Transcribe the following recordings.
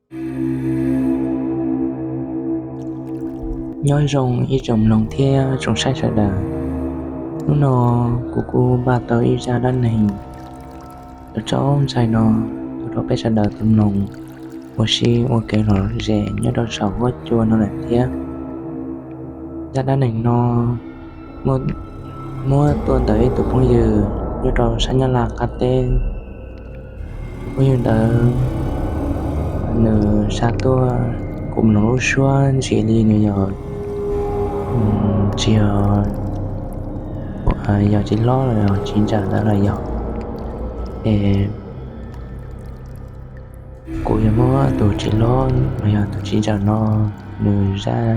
Nyob zoo ib tsoom mloog thiab tsoom saib sawv daws. Hnub no kuv kuj npaj tau ib zaj dab neeg txaus ntshai no tuaj rau peb sawv daws tau mloog ua si ua kev lom zem nyob rau saum huab cua no lawm thiab. Zaj dab neeg no muab tuaj ntawm ib tug phooj ywg nyob rau sab Nyab Laj qab teb. Tus phooj ywg ntawd nws xa tuaj, kuv mloog lub suab ntsia li nws yog tsis yog, yog tsis hlob los yog tsis ntsawm ntawd los yog. Es kuv yuav muab tus tsis hlob los yog tus tsis ntsawm no nws zaj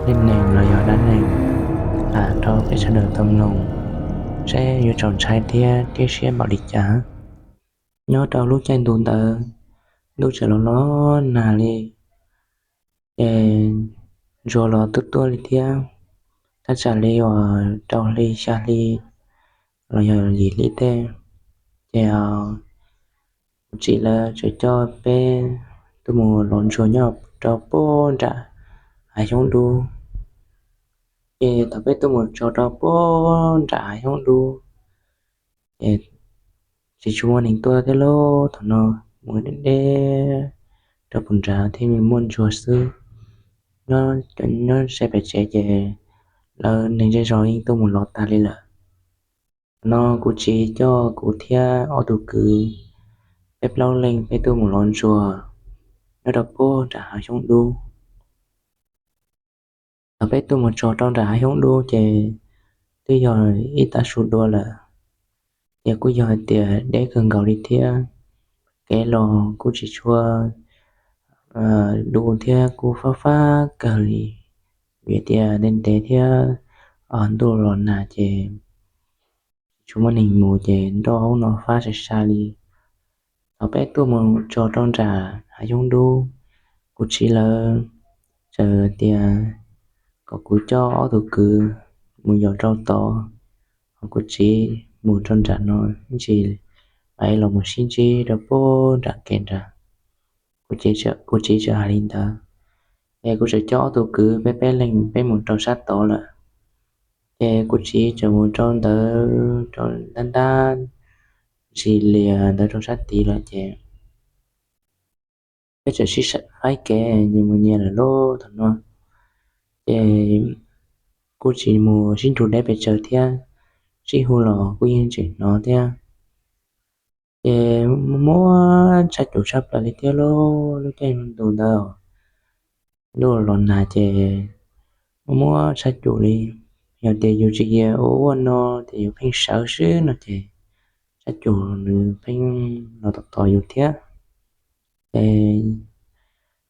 neej neeg los yog dab neeg tham rau peb sawv daws tau mloog, seb yuav txaus ntshai thiab tib siab npaum li cas. Nyob rau lub caij ntuj ntawd, ntuj tseem los los nag li, ces ntsuag los tuaj tuaj li thiab, thaj tsam li uas rau hli xya hli los yog yim hli tej. Ces kuv txiv lawv txawm coj peb tuaj mus lov ntsuag nyob rau puag nram hav xyoob dub. Ces thaum peb tuaj mus txog rau puag nram hav xyoob dub, ces tsis tshua muaj neeg tuaj thiab lauj. Thaum no mus deb deb rau puag nrad thiaj muaj ntsuag xwb. Nyob, nyob saib pem tsev ces lawv neeg zej zog yeej tuaj mus lov tag li lawm. Thaum no kuv txiv coj kuv thiab ob tug kwv, peb plaub leeg peb tuaj mus lov ntsuag nyob rau puag nram hav xyoob dub. Thaum peb tuaj mus txog rau nram hav xyoob dub ces twb yog ib tag su dua lawm, ces kuj yog hais tias deb kawg nkaus li thiab. Kev los kuj tsis tshua dub thiab, kuj fab fab kawg li, vim tias ntev ntev thiab ntuj los nag ces tsis tshua muaj neeg mus ces nroj ub no fab sai sai li. Thaum peb tuaj mus txog rau nram hav xyoob dub, kuv txiv lawv txawm tias kom kuv coj ob tug kwv mus yos rau tod, ho kuv txiv mus rau nram no ib ntsis, mam li los mus sib ntsib rau puag nram kev nrad. Kuv txiv txawm hais li ntawd, es kuv txawm coj ob tug kwv peb peb leeg peb mus rau sab tod lawm. Ces kuv txiv txawm mus rau ntawd rau ntab ntab ntsis lias ntawd rau sab tid lawm ces peb txawm sib faib kev nyias mus nyias lawm lauj. Thaum no ces kuj tsis mus sib nrug deb pes tsawg thiab, sib hu los kuj yeej tseem hnov thiab. Ces muaj tshaj cum tshaj plaws li thiab lauj. Lub caij ntuj ntawd ntuj los nag ces muaj muaj tshaj cum li. Yog tias yus tsis ua ua no ces yus pheej sawv xwb no ces tshaj cum nws pheej los tom tom yus thiab. Ces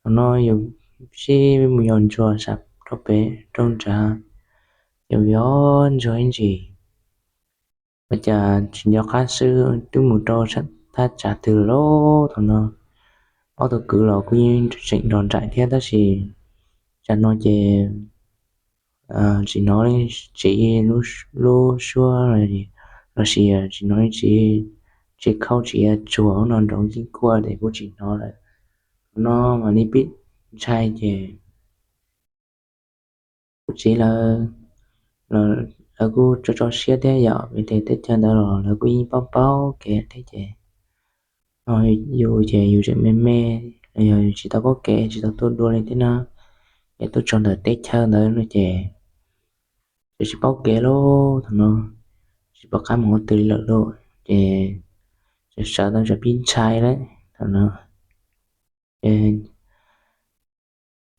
thaum no yus sib mus yos ntsuag rau pem rau nrad, yus yos ntsuag ib ntsis, ua cas tsis nco qab xwb twb mus rau thaj tsam twg lawm lauj. Thaum no ob tug kwv los kuj yeej tseem nrog nraim thiab tab sis tsam no ces tsis hnov leej txiv lub suab lossis tsis hnov leej txiv tsis khauj tsis tsuag no nrov nkees kuaj ces kuj tsis hnov lawm. Thaum no mam li pib ntshai ces kuv txiv lawv, lawv kuj tso tso siab thiab yom, vim tias teb chaws ntawd los lawv kuj yeej paub paub kev thiab ces, no yus ces yus tseem me me, los yog yus tsis tau paub kev tsis tau tuaj dua li thiab na, ces tuaj txog ntawm teb chaws ntawd no ces tseem tsis paub kev lauj. Thaum no tsis pom qab mus qhov twg li lawm lauj, ces sawv sawv tau tsam pib ntshai lawm. Thaum no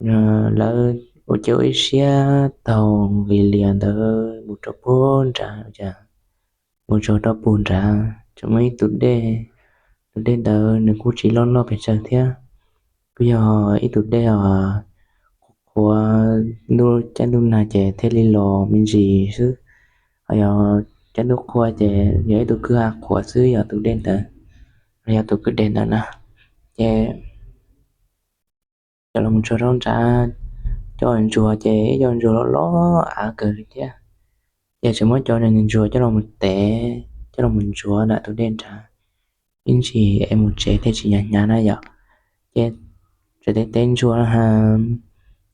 ces lawv ua ciav ua ib siab taug nqis lias ntawd mus rau puag nrad, mus txog rau puag nrad tseem muaj ib tus dej. Tus dej ntawd nws kuj tsis loj loj pes tsawg thiab, kuj yog ib tus dej os, qhuav ntuj caij ntuj nag ces thiaj li los me ntsis xwb. Ho yog caij ntuj qhua ces yog ib tug kwj ha qhuav xwb yog tus dej ntawd, los yog tus kwj dej ntawd na. Ces coj los mus txog rau nrad, coj ntsuag ces ib co ntsuag loj loj av kawg li thiab. Ces tseem muab cov ntsuag coj los mus tev, coj los mus ntxuav nram tus dej nrad ib ntsis es mus tsev thiaj tsis hnyav hnyav na yom. Ces tseem teb teb ntsuag,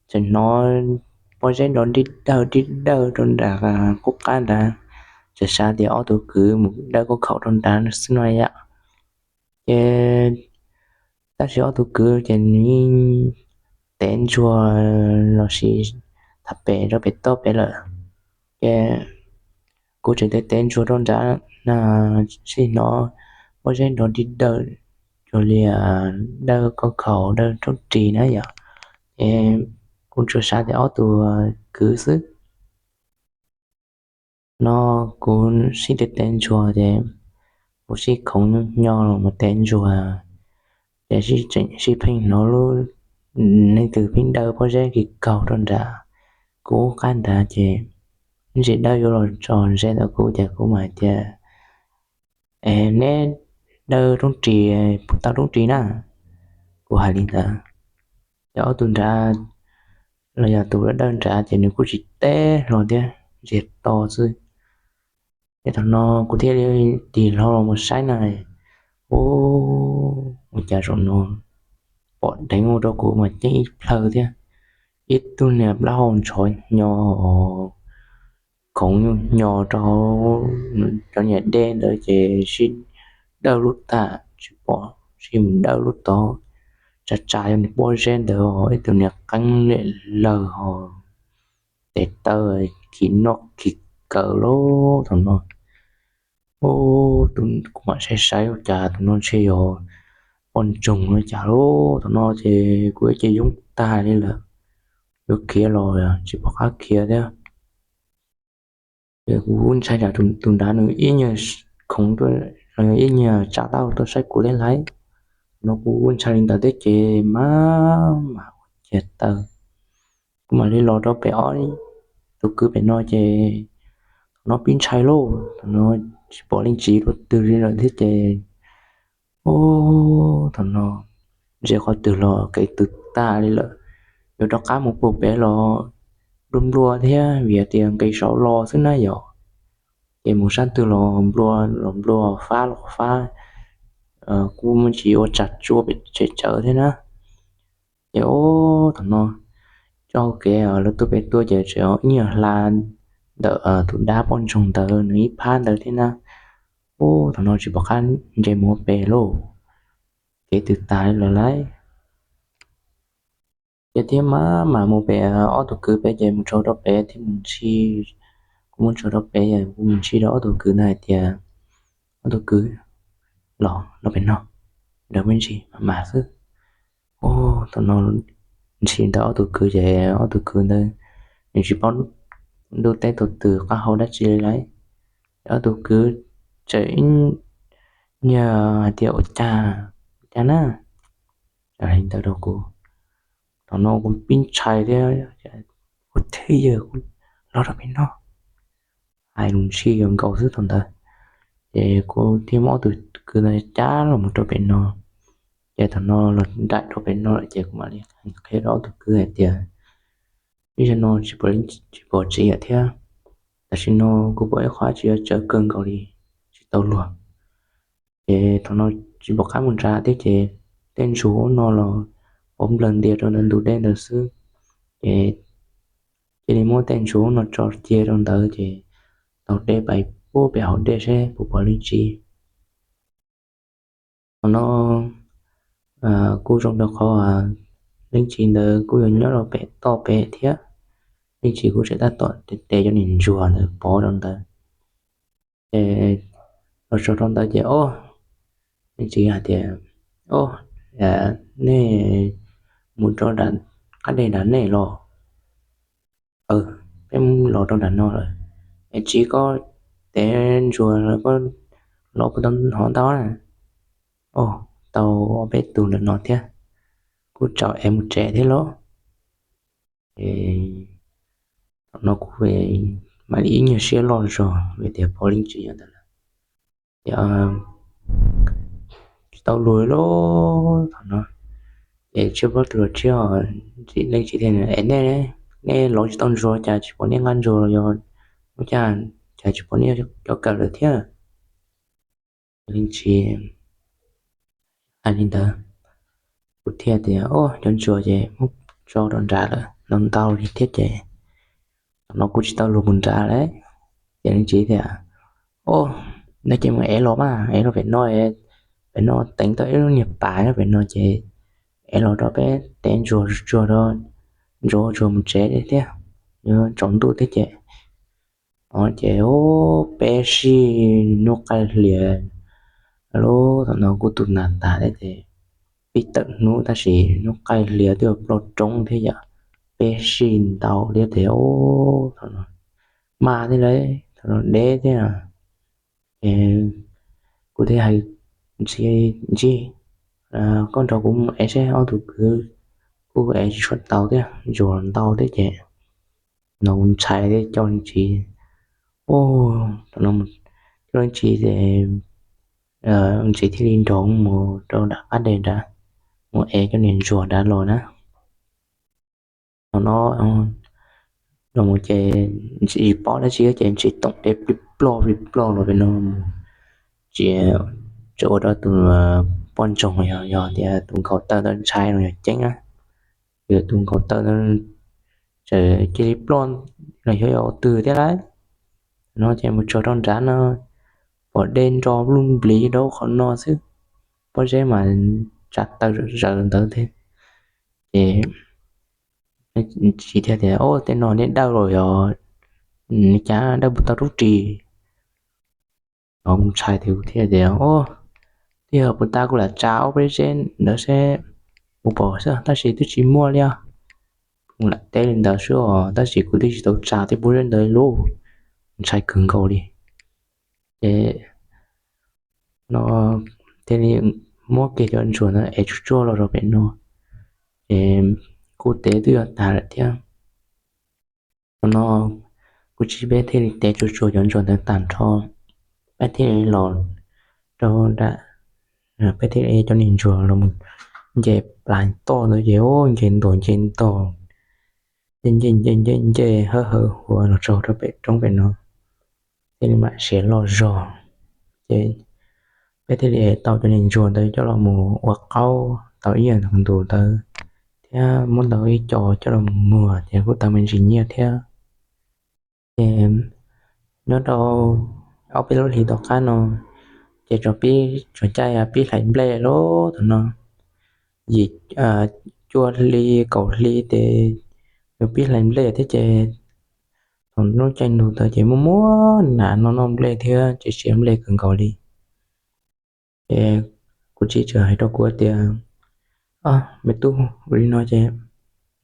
tseem hnov pob zeb nrov dig dawg dig dawg rau nram qub qab nrad, tseem xav tias ob tug kwv mus dawb kauj khaum rau nrad xwb no yom. Ces tab sis ob tug kwv ces nws yeej teb ntsuag los sis tham pem rau pem toj pem lawm. Ces kuv tseem teb teb ntsuag rau nrad na, sij hnov pob zeb nrov dig dawg cuag li dawb kauj khaum dawb roob ris na yom. Ces kuv tsuas xav tias ob tug kwv xwb no, kuv sib teb teb ntsuag ces kuv sib khoov nyo los mus teb ntsuag, ces sib pheej hnov lub, leej twg pheej dawb pob zeb kis kaug rau nrad kuv qab nrad ces ntsis dawb yuav los tso ze ntawm kuv ces kuv mam hais tias, Es neb dawb roob ris, puas tau roob ris na? Kuv hais li ntawd, ces ob tug nrad los yog tus dawb nrad ces nws kuj tsis teb hlo thiab, ntsiag to xwb. Ces thaum no kuv thiaj li tig hlo los mus saib na, ua cas zaum no pom dheev ua rau kuv mas ceeb ib plhaw thiab, ib tug niag plaub hau ntshov hnyo, khoov nyuj hnyo rau cov niag dej ntawd ces sib dawb lub tag tsis pom, sib mus dawb lub tod, tsa tsa yog niag pob zeb ntawd ib tug niag qeeb liam lawg ho tes taw khi noj khi kaw lawm thaum no. Kuv mam saib saib ua cas tus no ntshe yog poj ntxoog no cas lawm thaum no ces kuv ib ce yoob tag li lawm, yuav khiav los tsis pom qab khiav thiab. Ces kuv ntshai tsam tus nrad nws ib nyuag khoov, ib nyuag tsa taub hau tuaj saib kuv li lawm no, kuv ntshai li ntawd thiab ces mam mam ua ciav taw, kuv mam li los rau pem ob tug kwv pem no ces thaum no pib ntshai lauj, thaum no tsis pom leej txiv dua twg li lawm thiab ces, ua thaum no ntsia qhov twg los kev tws tag li lawm, yuav rov qab mus puag pem los nplua nplua thiab vim tias nqis saud los xwb na yom. Ces mus sab twg los nplua los nplua, fab los fab, kuj muaj ntsis ua tsam tsua pem tsev tsawv thiab na. Ces ua thaum no txoj hau kev lawv tuaj pem tuaj ces tseem ib nyuag hla ntawm tus dab poj ntxoog ntawd nws ib phab ntawd thiab na. Ua thaum no tsis pom qab ntsia mus pem lauj, kev tws tas li lawm lauj. Ces thiaj mam mam mus pem ob tug kwv pem ces mus tshau rau pem thiab mus ntshis, kuv mus tshau rau pem ces kuv mus ntshis rau ob tug kwv ntawd hais tias, Ob tug kwv, los los pem no, ntawd me ntsis mam mam xwb. Ua thaum no ntshis ntawm ob tug kwv ces ob tug kwv ntawd nws tsis paub ntuj teb tug twg qab hau dab tsi li lauj. Ob tug kwv tseem nyiag hais tias, Ua cas, ua cas na? Hais li ntawd rau kuv. Thaum no kuv pib ntshai thiab, ua thiab yawg, kuv los rau pem no. Hais lus ntshis yuav nkaus xwb thaum ntawd, ces kuv thiaj muab ob tug kwv ntawd cab los mus rau pem no. Ces thaum no los nraim rau pem no lawm ces kuv mam li qhia rau ob tug kwv hais tias, Ib zaug no tsis pom, tsis pom tsev thiab, tam sim no kuv pom ib qho dab tsi yuav txawv kawg nkaus li, tsis tau luag. Ces thaum no tsis pom qab mus nrad thiab ces tej ntsuag no los pov nplawg ntias rau ntawm ntug dej ntawd xwb. Ces cia li muab tej ntsuag no tso cia rau ntawd ces taug dej pais puag pem hauv dej seb puas pom leej txiv. Thaum no kuj zoo rau qhov leej txiv ntawd kuj yuav nyob rau pem toj pem thiab. Leej txiv kuj tseem tab tom tes cov niag ntsuag ntawd pov rau ntawd. Ces los txog rau ntawd ces, o, leej txiv hais tias, O, nej mus rau qab dej nram nej los? Peb los rau nram no lawm. Es txiv, koj tes ntsuag los koj los puas tau hov ntau na? O, tau ob peb tug ntawm no thiab, kuj tsaus es mus tsev thiab lauj. Thaum no kuv mam li ib nyuag siab loj zog vim tias pom leej txiv nyob ntawd lawm. Ces tsis tau luag li lauj thaum no. Ces tshiab plaub tug los tshiab, leej txiv thiaj, Es nej, nej los tsis tau ntsuag cas tsis pom nej nqa ntsuag los yog ua cas, cas tsis pom nej cov kawm lawm thiab? Leej txiv hais li ntawd, Kuv thiaj tias, Au, cov ntsuag ces muab tso rau nrad lawm, ntau ntau li thiab ces thaum no kuv tsis tau luag mus nrad lawm. Ces leej txiv tias, Au, no ces mus ev los mas, ev los pem no, pem no teev tau ib lub niag pas nyob pem no ces ev los rau peb teb ntsuag tsuag rau, ntsuag tsuag mus tsev thiab, yuav tsaus ntuj thiab ces. Ces peb sij hnub qaij hlias, lub thaum no kuj tu nas tas thiab ces pib tawm hnub tab sis hnub qaij hlias twb ploj roob thiab yom, peb sij ntau thiab ces, thaum no maj thiab lawm, thaum no deb thiab. Ces kuv thiaj hais, Ntsig, Ntsig, koj nrog kuv mus ev seb, ob tug kwv kuj ev tsis tshua tau thiab, ntsuag ntau thiab ces no kuv ntshai thiab coj leej txiv, thaum no coj leej txiv ces leej txiv thiaj li nrog mus rau nram qab deg nrad, mus ev cov niag ntsuag nrad los na. Thaum no los mus ces tsis paub dab tsi ces tsis toom dej plig ploj plig ploj los pem no mus, tsis, tsis ua rau tus poj ntxoog yog, yog tias tus nkaus taw ntawd ntshai no yog ceeb na, yog tus nkaus taw ntawd txawm cia li ploj los xyov yog ua twg thiab lauj. No ces mus txog rau nrad no pom dej nro lub npliv rau qhov no xwb, pob zeb mas tsa taw zaws ntawd thiab. Ces txiv thiaj tias, Au, tej no nej dawj los yog nej cas dawj puas tau rub ris? Kuv ntshai tias, kuv thiaj tias, Au, twb yog puag ta kuv lam tsa ob pob zeb ntawd seb puas pom xwb tab sis twb tsis muaj li os. Kuv lam teb li ntawd xwb os tab sis kuv twb tsis tau tsa tej pob zeb ntawd lauj, ntshai kawg nkaus li. Ces no thiaj li muab kiag cov ntsuag ntawd ev tsuag tsuag los rau pem no, ces kuj teb twb yuav tag lawm thiab. Thaum no kuv txiv peb thiaj li tev tsuag tsuag cov ntsuag ntawd tag nrho, peb thiaj li los rau nram, peb thiaj li cov niag ntsuag los mus nce plas toj ntawd ces nce ntuag nce ntog, nce nce nce nce nce hawb hawv huav los txog rau pem roob pem no, thiaj li mam siav loj zog. Ces peb thiaj li tau cov niag ntsuag ntawd coj los mus ua qaub tau ib yam ntus ntawd thiab muab ntau ib co coj los mus muag ces kuj tau me ntsis nyiaj thiab. Ces nyob rau ob peb lub hlis tom qab no ces tso pib tso caij pib hlais nplej lawm. Thaum no yim cuaj hli kaum hli ces yuav pib hlais nplej thiab ces thaum lub caij ntuj ntawd ces muaj muaj nas no noj nplej thiab ces siav nplej kawg nkaus li. Ces kuv txiv txawm hais rau kuv tias, Me tub, ua li no ces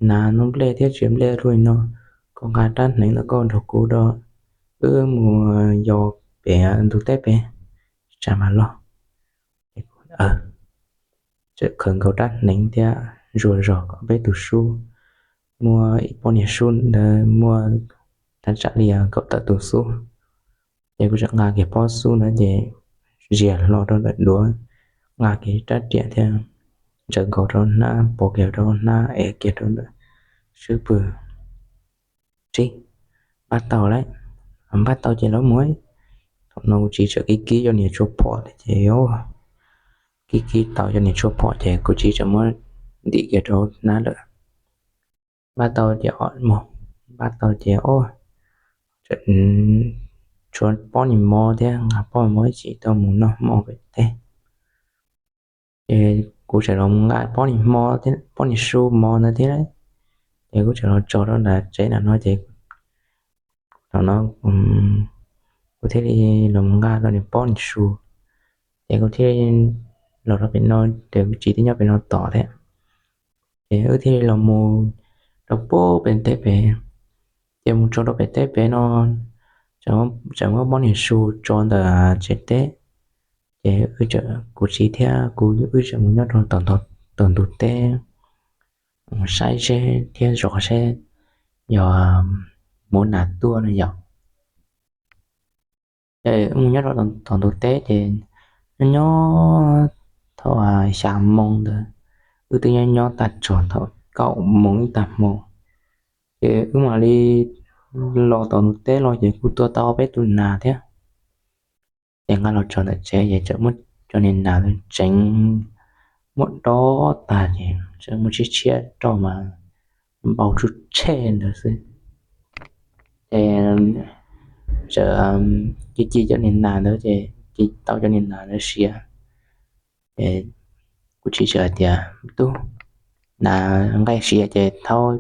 nas noj nplej thiab siav nplej luaj li no, koj nqa rab hneev ntawm koj nrog kuv rau, wb mus yos pem ntug teb pem tsam mam los. Txawm khaws nkaus rab hneev thiab zuas zog kom peb tus sub, muaj ib pob niag sub ntawd muaj thaj tsam li kaum tawm tus xub. Ces kuv txawm nqa kiag pob xub ntawd ces zias hlo rau ntawm duav, nqa kiag rab riam thiab ntsaws nkaus rau hnab, pov kiag rau hnab, ev kiag rau ntawm swb pwg. Tsis, npaj tau lawm, npaj tau ces lawv mus. Thaum no kuv txiv txawm kib kib cov niag tshuaj phom ces, kib kib tau cov niag tshuaj phom ces kuv txiv txawm muab ntim kiag rau hnab lawm. Npaj tau ces, npaj tau ces, tshuav pob niag mov thiab, nqa pob niag mov ib chim tuaj mus noj hmo pem teb. Ces kuv txawm los nqa pob niag hmo, pob niag su mov ntawd thiab, ces kuv txawm los tso rau nram tsev nram no ces thaum no kuv thiaj li los nqa tau niag pob niag su, ces kuv thiaj los rau pem no, ces kuv txiv twb nyob pem no tos thiab. Ces wb thiaj li los mus rau pem teb pem, ces mus tso rau pem teb pem no, txawm muab pob niag su tso ntawm tsev teb, ces kuv txiv thiab kuv wb txawm mus nyob rau tom ntug teb, mus saib seb thiab zov seb yog muv nas tuaj no yom. Ces wb mus nyob rau tom ntug teb ces nyob nyob thaum xya moo ntawd, wb twb nyob nyob tag txog thaum kaum moo ib tag hmo, ces wb mam li los tom ntug teb los ces kuj tua tau peb tus nas thiab. Ces nqa los tso ntawm tsev ces txawm muab cov niag nas tseev muab dob tag ces tseem muaj tshiab tshiab rau mas npau tshuaj tshaj ntawd xwb. Ces txawm ci ci cov niag nas ntawd ces ci tau cov niag nas ntawd siav. Ces kuv txiv txawm hais tias, Tub, nas nqaij siav ces thaub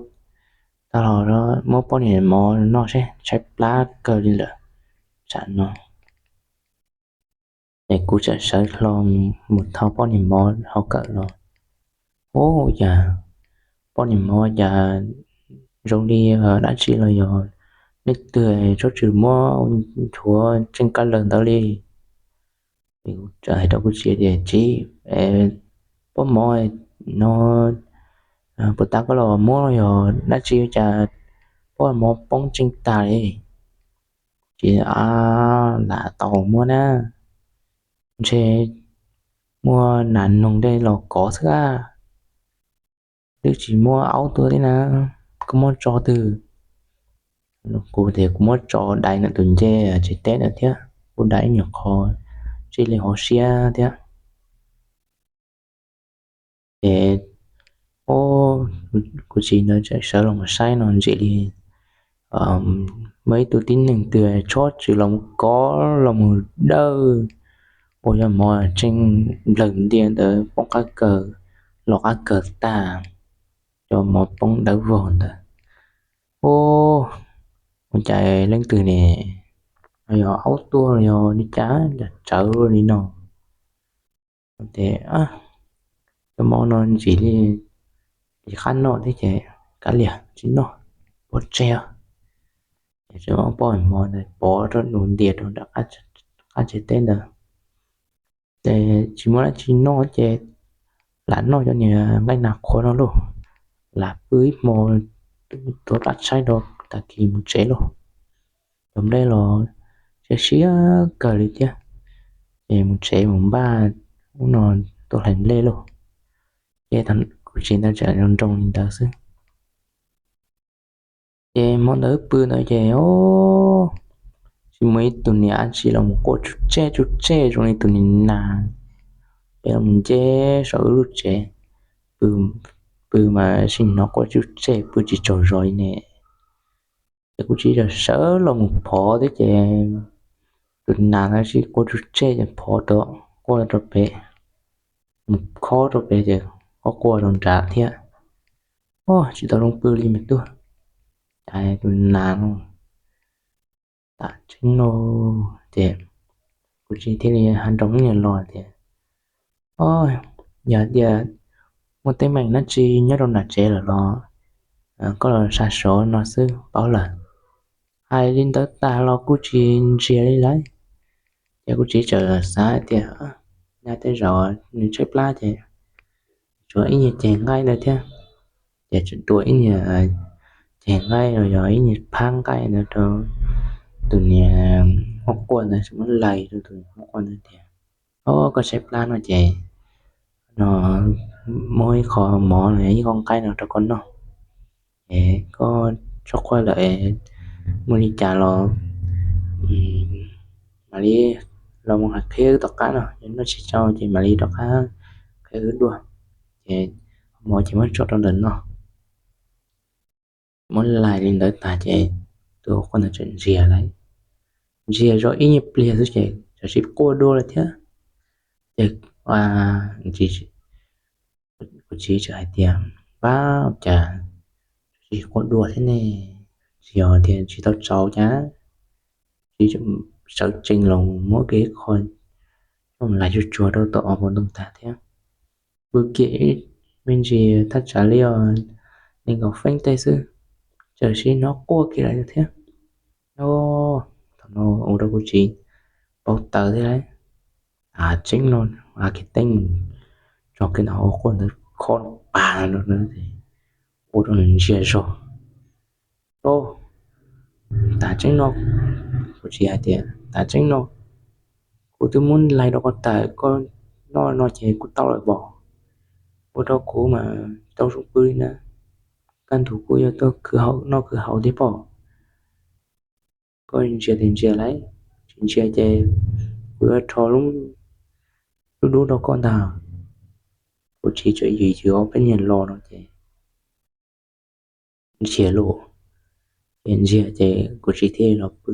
tag los muab poj niam mov noj seb, tshaib plab kawg li lawm, tsam no. Ces kuv txawm sawv hlo mus thau poj niam mov hauv kawm los. Ub, cas poj niam mov cas zoo li dab tsi los yog leej twg txhob txwm muab nchuav tseej kab lawg ntawd li. Kuv txawm hais rau kuv txiv tias, Txiv, poj mov no puas tas koj los muab los yog dab tsi cas poj mov poob tseej tag li? Txiv, Lam tau muab na, ntshe muaj nas noog tej los kov xwb a, twb tsis muab aub tuaj thiab na, koj muab tso twg? Kuv tias kuv muab tso dai ntawm tus ncej tsev teb ntawd thiab, kuv dai ib nyuag qho tsij li hauv siab thiab. Ces kuv txiv ntawd txawm sawv los mus saib no ntxim li muaj ib tug tib neeg twg txhob txwm los mus kov los mus dawj, ua yog mov tseej nplawg ntias ntawd poob qab kawg, los qab kawg tag, cov mov poob dawb vog ntawd. Ub, ua cas leej twg ne, yog aub tuaj los yog li cas cas tsawv li no? Ces cov mov no ntxim li, li qab noj thiab ces kav liam tsis noj, pov tseg. Ces txawm muab poj mov ntawd pov rau nws ntias rau nram qab tsev teb ntawd. Ces tsis muaj dab tsi noj ces lam noj cov niag nqaij nas qhuav no lauj, lam pw ib hmo, tuav plab tshaib rau tag kis mus tsev lauj. Cov nplej los siab siab kawg li thiab, ces mus tsev mus npaj ub no tuaj hlais nplej lauj. Ces kuv txiv ntawd tseem nroo nroo li ntawd xwb. Ces hmo ntawd pw ntawd ces tsis muaj ib tug niag dab tsi los mus quaj tsuj tsej tsuj tsej zoo li tus niag nas, peb los mus nce saum wb lub tsev, pw mas sim hnov quaj tsuj tsej pw tsis tsaug zog li ne. Ces kuv txiv txawm sawv los mus phov thiab ces tus nas ntawd sib quaj tsuj tsej ces phov rau, quaj rau pem, mus khob rau pem ces quaj quaj rau nrad thiab. Ub, tsis tau zoo pw li me tub, cas tus nas no tas tseeb lauj. Ces kuv txiv thiaj li hais nroo ib nyuag los tias, Ub, yog tias muaj teeb meem dab tsi nyob rau nram tsev lawm los koj los xa sov no xwb paub lawm. Hais li ntawd tag los kuj tsis ntsia li lawm. Ces kuv txiv txawm xav hais tias, Nyaj tej zaum nws tshaib plab ces tsuas ib nyuag ceg nqaij ntawd thiab. Ces txawm tua ib nyuag ceg nqaij los yog ib nyuag phab nqaij ntawd rau tus niag muab quaj ntawd, muab lais rau tus niag muab quaj ntawd tias, Ob, koj tshaib plab no ces no muab ib qho mov los yog ib qho nqaij no rau koj noj. Es koj txhob quaj lawm, muaj li cas los mam li los mus hais qhia wb tom qab no, yog noj tsis tau ces mam li rov qab qhia wb dua. Ces mov ces muab tso rau ntawm no. Muab lais li ntawd tag ces tus quaj ntawd txawm ntsiag lawm. Ntsiag zoj ib nyuag pliag xwb ces txawm sib quaj dua lawm thiab. Ces kuv txiv txawm hais tias, Pab, cas tsis quaj dua thiab ne? Tsis yog tias tsis tau tsaus cas? Txiv sawv tsees los muab kiag ib qho coj mus lais tsuag tsuag rau tom os pos ntoo tag thiab. Pw kiag me ntsis thaj tsam li nees nkaum feeb tej xwb, txawm sib hnov quaj kiag lawm thiab. Thaum no ua rau kuv txiv npau taws thiab lauj. Av tseeb no, av kiag teeb mus tso kiag ntawm hauv quaj ntawd khob pag no, ua rau nws ntsiag zog. Au, tas tseeb no, kuv txiv hais tias, Tas tseeb no, kuv twb muab lais rau koj tawm, koj noj no ces kuj tau lawm pom. Ua rau kuv mas tau zoo pw li na. Kaj ntug kuj yuav tuaj khwv noj khwv haus thiab pom. Koj ntsia tes ntsia lauj, tsis ntsia ces kuv yuav rho lub dub rau koj ntag. kuv txiv txawm yws yws ob peb niag lo no ces ntsiag lus, ces ntsiag ces kuv txiv thiaj los pw.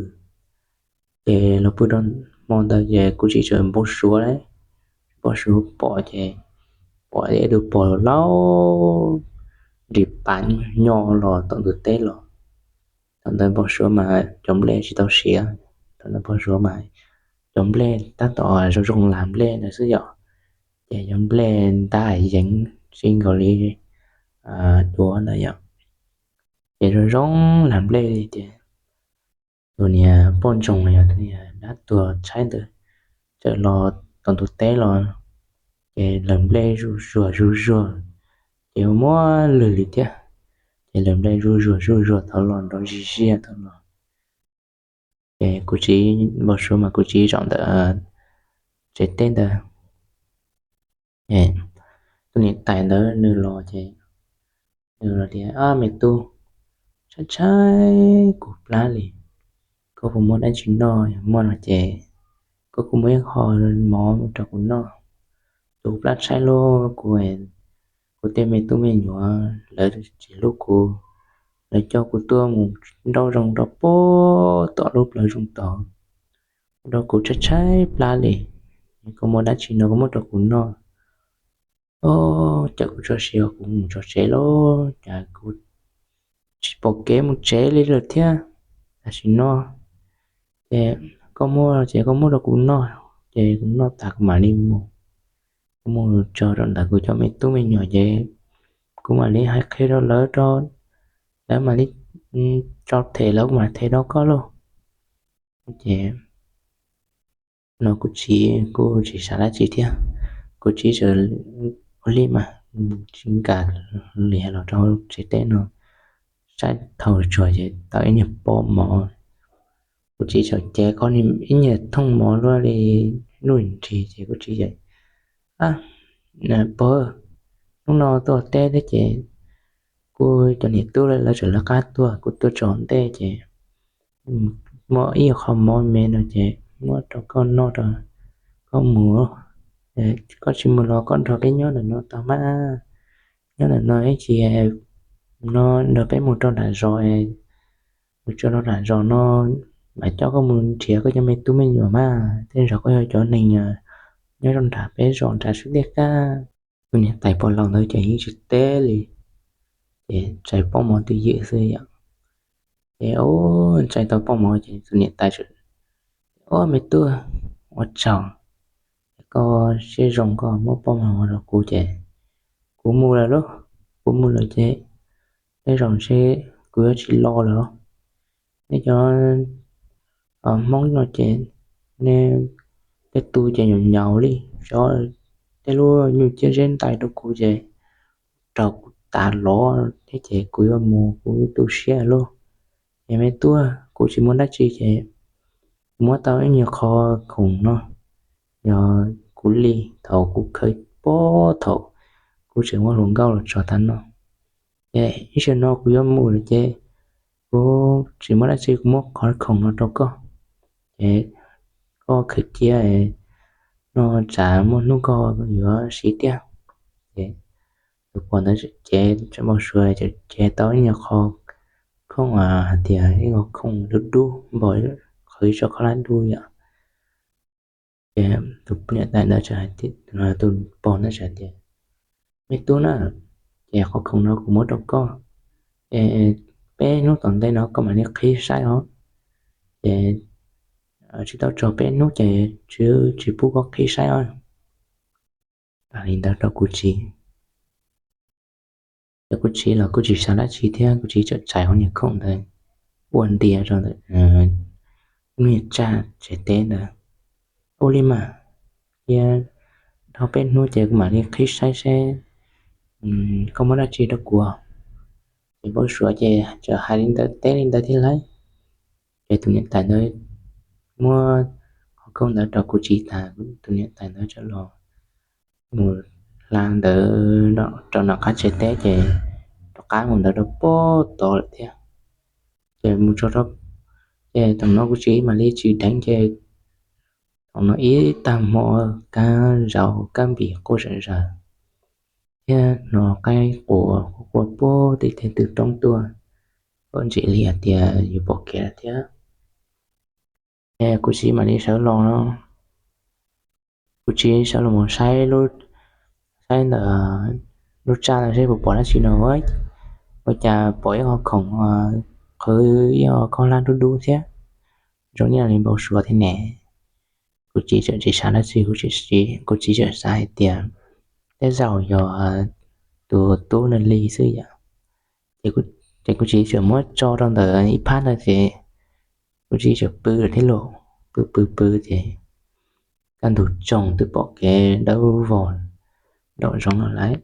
Ces los pw rau hmo ntawd ces kuv txiv txawm npau suav lauj, npau suav pom ces pom ib tug pog laus nris pas nyo los tom ntug teb los. Thaum ntawd npau suav mas cov nplej tsis tau siav, thaum ntawd npau suav mas cov nplej tab tom zoo zoo lag nplej ntawd xwb yom, ces cov nplej ntab yeev tsis nkaus li duav ntawd yom, ces zoo zoo lag nplej li ces tus niag poj ntxoog yog tus niag dab tuag tshaib ntawd txawm los tom ntug teb los, ces lawv nplej zuj zuag zuj zuag, ces muab lwg li thiab, ces lawv nplej zuj zuag zuj zuag tau los nrov zig ziag tau los. Ces kuv txiv npau suav mas kuv txiv zaum ntawm tsev teb ntawd, tus niam tais ntawd nws los ces nws los tias, Ab me tub, tshaib tshaib kuv plab li, koj puas muaj dab tsi noj? Yog muaj no ces koj kuj muab ib qho mov rau kuv noj. Tus plab tshaib lub kuv, kuv tej me tub me nyuam lawv tsis hlub kuv, lawv coj kuv tuaj mus nrauj zoo rau pem tom lub plawv zoo tod, ua rau kuv tshaib tshaib plab li. Koj muaj dab tsi no koj muab rau kuv noj. Cawm kuv tso siav kuv mus tso tsev lauj, cas kuv tsis pom kev mus tsev li lawm thiab. Tam sim no ces koj muaj ces koj muab rau kuv noj, ces kuv noj tas kuv mam li mus. Kuv mus tso rau ntawm kuv cov me tub me nyuam ces kuv mam li hais qhia rau lawv, lawv mam li tso them lawv kuv mam them rau koj lauj. Ces no kuv txiv kuj tsis xav dab tsi thiab, kuv txiv txawm ua li mas tsis kam li los rau tsev teb no, saib thaum tsuag ces tau ib nyuag pob mov. Kuv txiv txawm cev koj ib nyuag thooj mov luaj li nuj nrig ces kuv txiv tias, Pog, hnub no tuaj teb thiab ces kuv cov niam tub lawv tseem lawv qab tuaj, kuv tuaj txog ntej ces muaj ib qho mov me no ces muab rau koj noj rau koj mus. Koj tsis mus los koj nrog peb nyob ntawm no tau mas, nyob ntawm no ib chim no nrog peb mus rau nram zos, mus txog rau nram zos no mam coj koj mus nrhiav koj cov me tub me nyuam mas, tej zaum koj yog cov neeg nyob rau nram peb zos nram xwb tiag kab. Tus niam tais pog laus ntawd ces yeej tsis teb li, ces txais pob mov twj ywm xwb yom. Ces txais tau pob mov ces tus niam tais, Ua me tub, ua tsaug, koj siab zoo koj muab pob mov rau kuv ces kuv mus lawm lauj. Kuv mus lawm ces tej zaum ntshe kuv yuav tsis los lawm. Nej cov Hmoob no ces nej tej tub ces nyaum nyaum li, tej lub nyuj ciab zeb ntais rau kuv ces raug kuv tas lov thiab ces kuv yuav mus kuv tu siab lauj. Ces me tub, kuv tsis muaj dab tsi ces kuv muab tau ib nyuag qho khoom no, yog kuv li thaum kuv khawb pob thaum kuv tseem ua hluas nkauj los txog tav no. Ces ib zaug no kuv yuav mus lawm ces kuv tsis muaj dab tsi, kuv muab qhov khoom no rau koj, ces koj khawb cia no, tsam muaj hnub koj yuav siv tiag. Ces tus pog ntawd cev tseem npau suav ces cev tau ib nyuag qho khoom, hais tias ib qho khoom dub dub npaum qhov ib tsob khaub hlab dub yom. Ces tus niam tais ntawd, tus pog ntawd txawm hais tias, Me tub na, ces qhov khoom no kuv muab rau koj, es peb hnub tom ntej no koj mam li qhib saib os. Ces tsis tau txog peb hnub ces tsis pub koj qhib saib os. Hais li ntawd rau kuv txiv. Ces kuv txiv los kuj tsis xav dab tsi thiab, kuv txiv txawm txais hauv niag khoom ntawd ua ntias rau ntawm lub niag tsaj tsev teb ntawd. Ua li mas, cia dhau peb hnub ces kuv mam li qhib saib seb koj muab dab tsi rau kuv. Ces npau suav ces txawm hais li ntawd teb li ntawd thiab lauj. Ces tus niam tais ntawd muab qhov khoom ntawd rau kuv txiv tas, tus niam tais ntawd txawm los mus hla ntawd rau nram qab tsev teb ces rov qab mus ntawd rau pem tod lawm thiab. Ces mus txog rau, ces thaum no kuv txiv mam li tsis dheev ces thaum no ib tag hmo kab zaus kab npis quaj zom zaws. thiab hnov qaib quas quaj quaj puag tim tej tw roob tuaj, pom ntsis li hais tias yuav pom kev lawm thiab. Es kuv txiv mam li sawv los no, kuv txiv sawv los mus saib, saib ntawm lub tsaj ntawd seb puas pom dab tsi no, ua cas pom ib qho khoom qhwv ib qho khaub hlab dub dub thiab, zoo ib yam li npau suav thiab ne. Kuv txiv txawm tsis xav dab tsi, kuv txiv txawm xav hais tias tej zaum yog tus tub no li xwb yom. Ces kuv txiv txawm muab tso rau ntawm ib phab ntawd ces kuv txiv txawm pw lawm thiab lauj, pw pw pw ces kaj ntug tsoog twb pom kev dawb vog nraum zoov no lawm.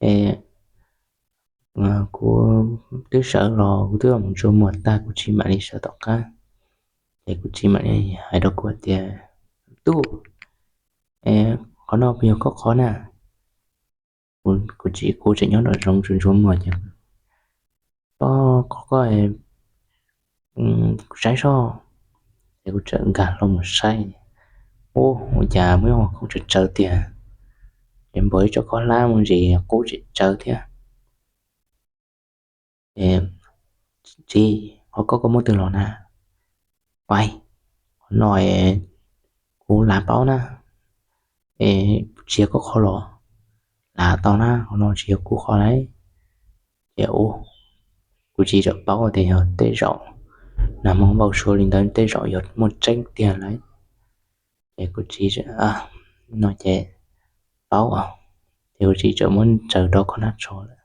Ces kuv twb sawv los, kuv twb mus ntsuas muag tag, kuv txiv mam li sawv tom qab. Ces kuv txiv mam li hais rau kuv tias, Tub, qhov no puas yog koj qhov na? Kuv txiv, kuv tseem nyob nraum zoov ntsuas ntsuas muag ces, Pob, qhov koj, kuv saib soj. Ces kuv txawm nkag hlo mus saib, ub, ua cas muaj ib qho khoom tsawv tsawv tiag, ces npog ib co khaub hlab mus ntsis qub tsawv tsawv thiab. Ces, Txiv, qhov koj, koj muab twg los na? Ais, qhov no kuv lav paub na, es tsis yog koj qhov los? Lav tau na, qhov no tsis yog kuv qhov lauj. Ces ub, kuv txiv txawm paub tias yog tej zaum nag hmo npau suav li ntawd tej zaum yog muaj tseeb tiag lauj. Ces kuv txiv, no ces paub, ces kuv txiv txawm muab ntsaws rau khaub hlab tsho lawm.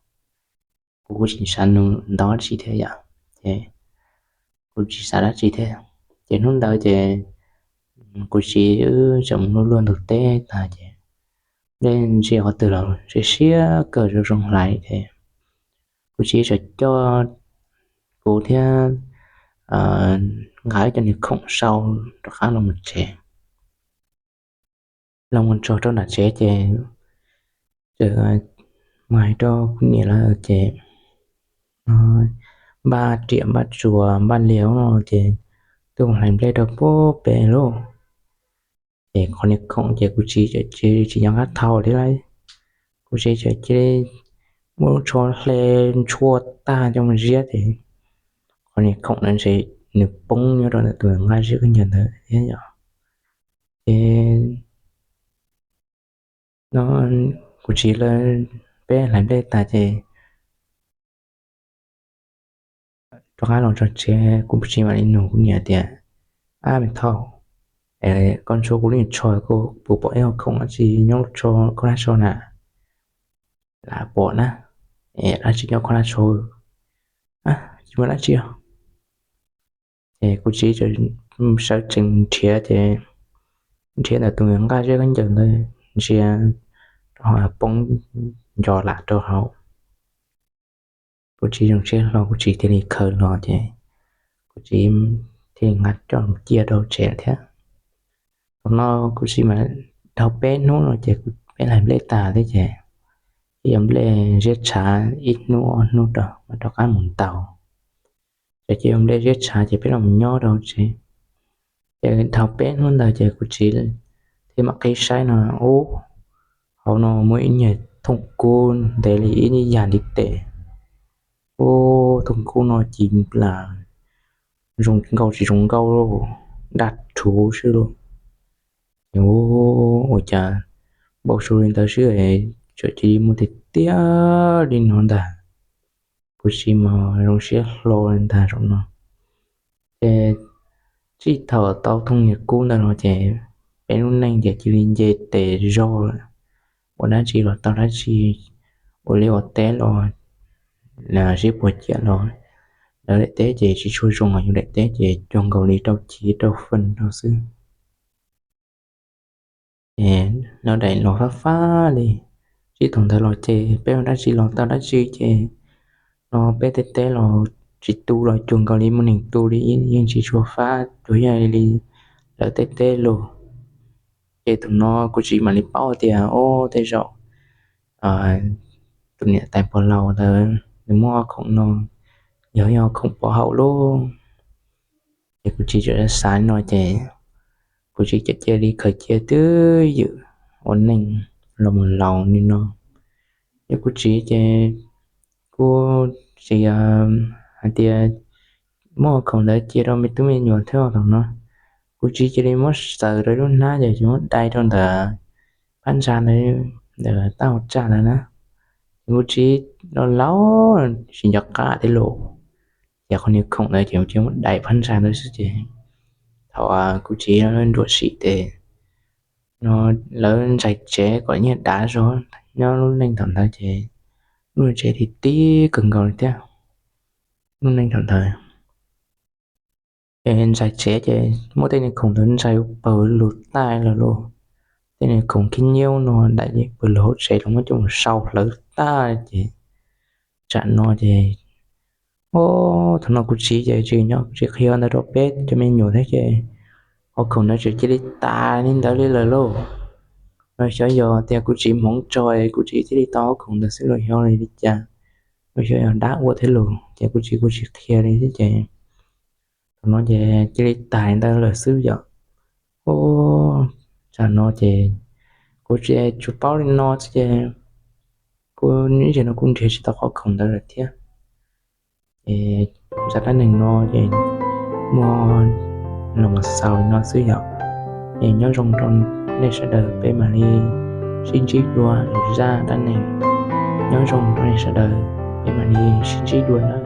Kuv kuj tsis xav nug ntau dab tsi thiab yom, ces kuv tsis xav dab tsi thiab. Ces hnub ntawd ces kuv txiv wb tseem mus luaj luaj ntug teb tag ces dej ntsia qhov twg los siab siab kawg zoo zoo hlais ces kuv txiv txawm coj kuv thiab nqa ib co niag khoom sau rov qab los mus tsev. Los mus txog rau nram tsev ces txawm mus hais rau kuv niam lawv ces npaj riam npaj txuas npaj liag no ces tuaj mus hlais nplej rau puag pem lauj. Ces qhov niag khoom ces kuv txiv txawm cia li tsis nco qab thau thiab lauj. Kuv txiv txawm cia li muab lub tsho hle ntshua tag coj mus ziab ces qhov niag khoom no ntshe nws poob nyob rau ntawm tus nqaj ziab khaub ncaws ntawd thiab yom. Ces no kuv txiv lawv, peb hlais nplej tas ces rov qab los txog tsev kuv txiv mam li nug kuv niam tias, Ab me thauj, koj ntshua kuv lub niag tsho, koj puas pom ib qho khoom dab tsi nyob khaub hlab tsho na? Lam pom na, es dab tsi nyob khaub hlab tsho? Tsis muaj dab tsi os. Ces kuv txiv sawv tsees nrhiav ces nrhiav ntawm tus nqaj ziab khaub ncaws ntawd ntsia rau hauv poob nco lam rau hauv. Kuv txiv zoo siab hlo kuv txiv thiaj li khaws los ces kuv txiv thiaj li nqa coj mus cia rau tsev thiab. Thaum no kuv txiv mas dhau peb hnub no ces peb hlais nplej tas thiab ces cia nplej ziab tshav ib hnub ob hnub rau mas rov qab mus ntaus. Ces cia nplej ziab tshav ces peb los nyob rau tsev. Ces dhau peb hnub ntawd ces kuv txiv thiaj mam qhib saib no, ub, hauv no muaj ib nyuag thooj kub ntev li ib yam ntiv tes. Ub, thooj kub no ci lam zoo nkauj tsis zoo nkauj, daj rhuv xwb lauj. Ces ub, ua cas npau suav li ntawd xwb es txawm cia li muaj tiag tiag li no ntag. Kuv txiv mas zoo siab hlo li ntag zaum no. Ces txij thaum tau thooj niag kub ntawd los ces peb lub neej ces cia li nce tes zog lawm. Ua dab tsi los tau dab tsi, ua liaj ua teb los, sib puas ciam los, lawv daim teb ces tsis tshua zoo, yus daim teb ces cuag nkaus li rau chiv rau feem rau xwb. Es lawv daim los fab fab li. Txij thaum ntawd los ces peb ua dab tsi los tau dab tsi ces no peb tej teb los tsis tu los cuag nkaus li muaj neeg tu li, yeej tsis tshua fab, tsuas yog li lawv tej teb los. Ces thaum no kuv txiv mam li paub tias, o, tej zaum tus niam tais pog laus ntawd nws muab ob khoom no yog ib ob khoom pov haum lauj. Ces kuv txiv txawm xav li no ces kuv txiv txawm cia li khaws cia twj ywm ua neej los mus laus li no. Ces kuv txiv ces kuj tsis hais tias muab hauv khoom ntawd cia rau me tub me nyuam thiab thaum no. Kuv txiv cia li muab xaws rau lub hnab ces muab dai rau ntawm phab ntsa ntawd, ntawm tab hauv tsag ntawd na. Ces kuv txiv los laus tsis nco qab thiab lauj, ces qhov niag khoom ntawd ces kuv txiv muab dai phab ntsa ntawd xwb ces thaum kuv txiv nruam sim ces no lawv ntsais tsev kom nyiaj dav zog nyob lub neej thaum ntawd ces lub tsev tib tib kawg nkaus li thiab. Lub neej thaum ntawd ces ntsais tsev ces muab tej niag khoom ntawd ntsais ua pawg lug tag lawm lauj. Tej niag khoom khib nyiab no daim pawg lug hauv tsev los muab coj mus sau hlawv tag ces tsam no ces, o, thaum no kuv txiv ces tsis nyob, kuv txiv qhia ntawd rau peb cov me nyuam thiab ces hauv khoom ntawd tseem cia li tas li ntawd li lawm lauj. Los xyov yog tias kuv txiv hmoov tsawg kuv txiv thiaj li tau hauv khoom ntawd xwb los xyov li cas, los xyov yog dab ua thiab los ces kuv txiv kuj tsis qhia li thiab ces thaum no ces cia li tas li ntawd lawm xwb yom. O, tsam no ces kuv tsis, tsuas paub li no xwb ces kuv ib zaug no kuv nrhiav tsis tau qhov khoom ntawd lawm thiab. Ces zaj dab neeg no ces muaj los xaus li no xwb yom. Es nyob zoo rau nej sawv daws, peb mam li sib ntsib dua lwm zaj dab neeg. Nyob zoo rau nej sawv daws, peb mam li sib ntsib dua na.